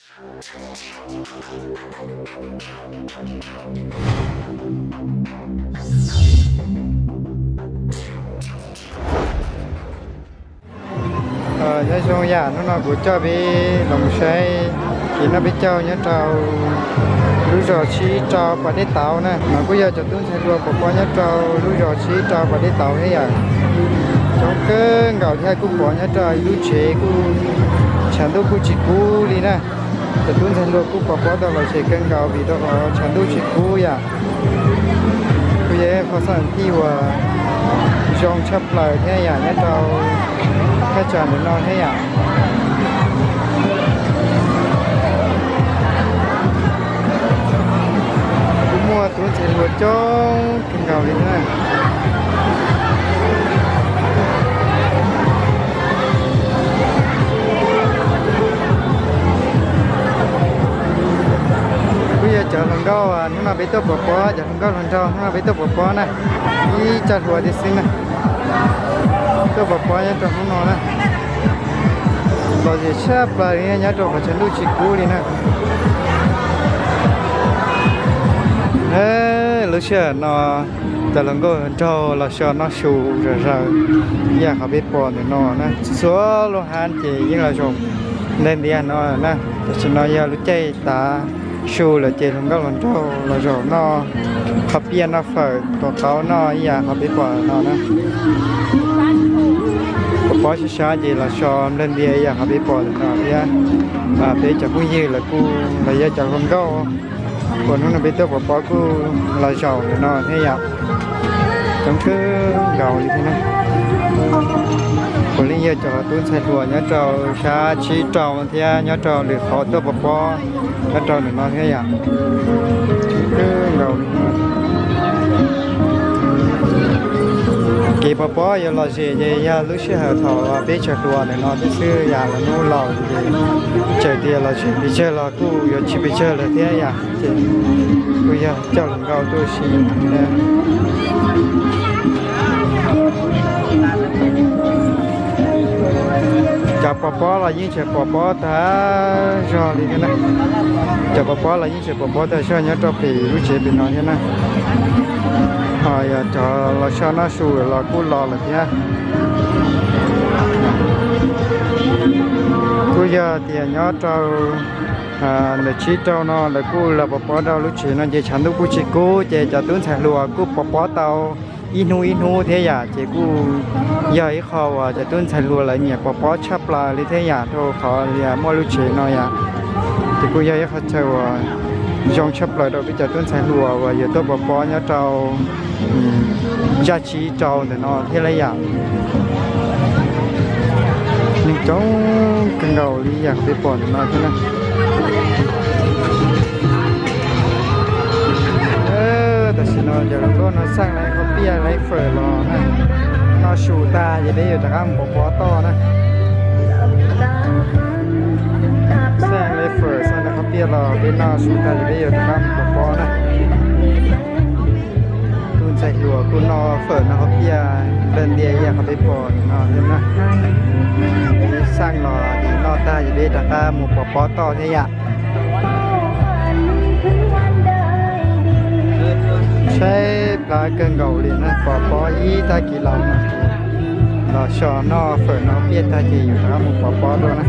Nyob zoo yam, hnub no kuv coj peb los saib kev noj peb caug nyob rau lub zos Tsib Rau Pas Dej Tauv na. No kuj yog cov tub ntxhais hluas pov pob nyob rau lub zos Tsib Rau Pas Dej Tauv thiab yom. Coob kawg nkaus thiab kuj pov nyob rau ib lub tsev kuj tshav ntuj kuj tsis kub li na. Cov tub ntxhais hluas kuj pov pob tau lom zem kawg nkaus vim rau qhov tshav ntuj tsis kub yom. Kuj yog ib qho xab tij uas zoo tshaj plaws thiab yam nyob rau thaj tsam ntawm no thiab yom. Kuj muaj tub ntxhais hluas coob kawg nkaus li thiab. Kuj yog cov hluas nkauj hnub no peb tuaj pov pob, cov hluas nkauj hluas nraug hnub no peb tuaj pov pob na. Ib co hluas tib xwb na, tuaj pov pob nyob rau hnub no na. Lom zem tshaj plaws li nyob rau qhov tshav ntuj tsis kub li na. Lub sij hawm no cov hluas nkauj hluas nraug los so noj su zom zaws ib yam qhov peb pom ntawm no na. Txhua lub hab ces yeej los zaum ntiag ntiag no na. Tam sim no yog lub caij tav su lawm ces hluas nkauj hluas nraug los zaum noj qhov piaj noj fawm tuav qaub noj ib yam qhov peb pom no na. Pov pob sab sab ces los so nplawg ntiag ib yam qhov peb pom ntawm no thiab. Peb cov phooj ywg lawv kuj los yog cov hluas nkauj uas hnub no peb tuaj pov pob kuj los zaum ntawm no thiab yom. Coob kawg nkaus li thiab na. Puav leej yog cov tub ntxhais hluas nyob rau sab Tsib Rau thiab nyob rau lwm qhov tuaj pov pob nyob rau ntawm no thiab yom. Coob kawg nkaus li. Kev pov pob yuav lom zem ces yog lub sij hawm thaum peb tsawg hluas ntawm no thiab xwb yom, lawv hnub laus ces txawm tias lom zem pes tsawg los kuj yuav tsis pes tsawg lawm thiab yom. Ces kuj yog coj hluas nkauj tuaj si thiab. Cov pov pob los yeej tseem pov pob tag zog li thiab na. Cov pov pob los yeej tseem pov pob tag zog nyob rau pem lub tsev pem no thiab na. Ho yog cov los so noj su los kuj los lawm thiab. Kuj yog tias nyob rau ntawm Tsib Rau no lawv kuj los pov pob rau lub tsev no ces tshav ntuj kuj tsis kub ces cov tub ntxhais hluas kuj pov pob tau ib hnub ib hnub thiab yom. Ces kuj yog ib qho uas cov tub ntxhais hluas lawv nyiam pov pob tshaj plaws li thiab yom, rau qhov muaj lub tsev no yom. Ces kuj yog ib qho chaw uas zoo tshaj plaws rau peb cov tub ntxhais hluas uas yuav tuaj pov pob nyob rau zaj Tsib Rau ntawm no thiab lauj yom. Neeg coob kawg nkaus li yam peb pom ntawm no thiab na. Tam sim no cov hluas nkauj no xaj lawv qhov piaj lawv fawm los na, noj su tag ces peb yuav rov qab mus pov pob toj na. Xaj lawv fawm xaj lawv qhov piaj los peb noj su tag ces peb yuav rov qab mus pov pob na. Tub ntxhais hluas kuj noj fawm noj qhov piaj nplawg ntiag ib yam qhov peb pom no thiab na. Peb xaj los noj tag ces peb rov qab mus pov pob toj thiab yom. Tshaib plab kawg nkaus li na, pov pob ib tag kis los no, los so noj fawm noj piaj tag ces yuav rov qab mus pov pob dua na.